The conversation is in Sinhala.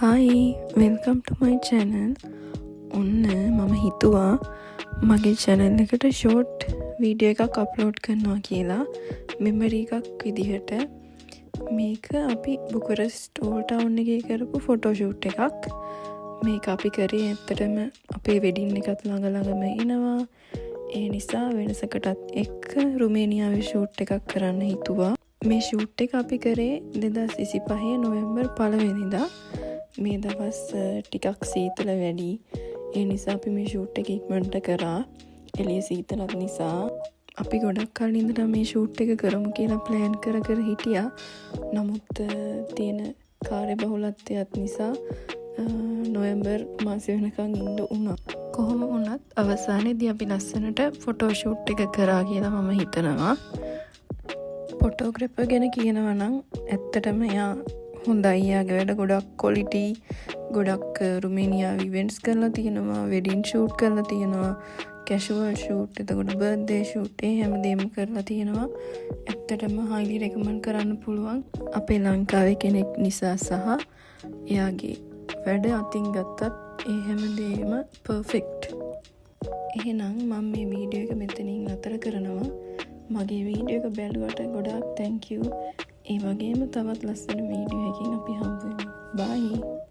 Hi, welcome to my channel. ඔන්න මම හිතුවා මගේ චැනල් එකට ෂෝට් වීඩියෝ එකක් අප්ලෝඩ් කරනවා කියලා, මෙමරි එකක් විදිහට. මේක අපි බුකරස්ට් ඕල්ඩ් ටවුන් එකේ කරපු ෆොටෝ ෂූට් එකක්. මේක අපි කරේ ඇත්තටම අපේ වෙඩින් එකත් ළඟ ළඟම එනවා. ඒ නිසා වෙනසකටත් එක්ක රුමේනියාවේ ෂූට් එකක් කරන්න හිතුවා. මේ ෂූට් එක අපි කරේ 2025 නොවැම්බර් 1 වෙනිදා. මේ දවස් ටිකක් සීතල වැඩි. ඒ නිසා අපි මේ ෂූට් එක ඉක්මනට කරා, එළිය සීතලත් නිසා. අපි ගොඩක් කල් ඉඳලා මේ ෂූට් එක කරමු කියලා ප්ලෑන් කර කර හිටියා. නමුත් තියෙන කාර්යබහුලත්වයත් නිසා නොවැම්බර් මාසෙ වෙනකන් ඉන්න වුණා. කොහොම වුණත් අවසානයේදී අපි ලස්සනට ෆොටෝ ෂූට් එක කරා කියලා මම හිතනවා. ෆොටෝග්‍රැෆර් ගැන කියනවා නම් ඇත්තටම එයා හොඳයි. එයාගේ වැඩ ගොඩක් ක්වොලිටි. ගොඩක් රුමේනියාවේ ඉවෙන්ට්ස් කරලා තියෙනවා, වෙඩින් ෂූට් කරලා තියෙනවා, කැෂුවල් ෂූට්, එතකොට බර්ත්ඩේ ෂූට්, ඒ හැමදේම කරලා තියෙනවා. ඇත්තටම හයිලි රෙකමන්ඩ් කරන්න පුළුවන් අපේ ලංකාවේ කෙනෙක් නිසා සහ එයාගේ වැඩ අතින් ගත්තත් ඒ හැමදේම පර්ෆෙක්ට්. එහෙනම් මම මේ වීඩියෝ එක මෙතනින් නතර කරනවා. මගේ වීඩියෝ එක බැලුවට ගොඩාක් thank you. ඒ වගේම තවත් ලස්සන වීඩියෝ එකකින් අපි හම්බ වෙමු. බයි.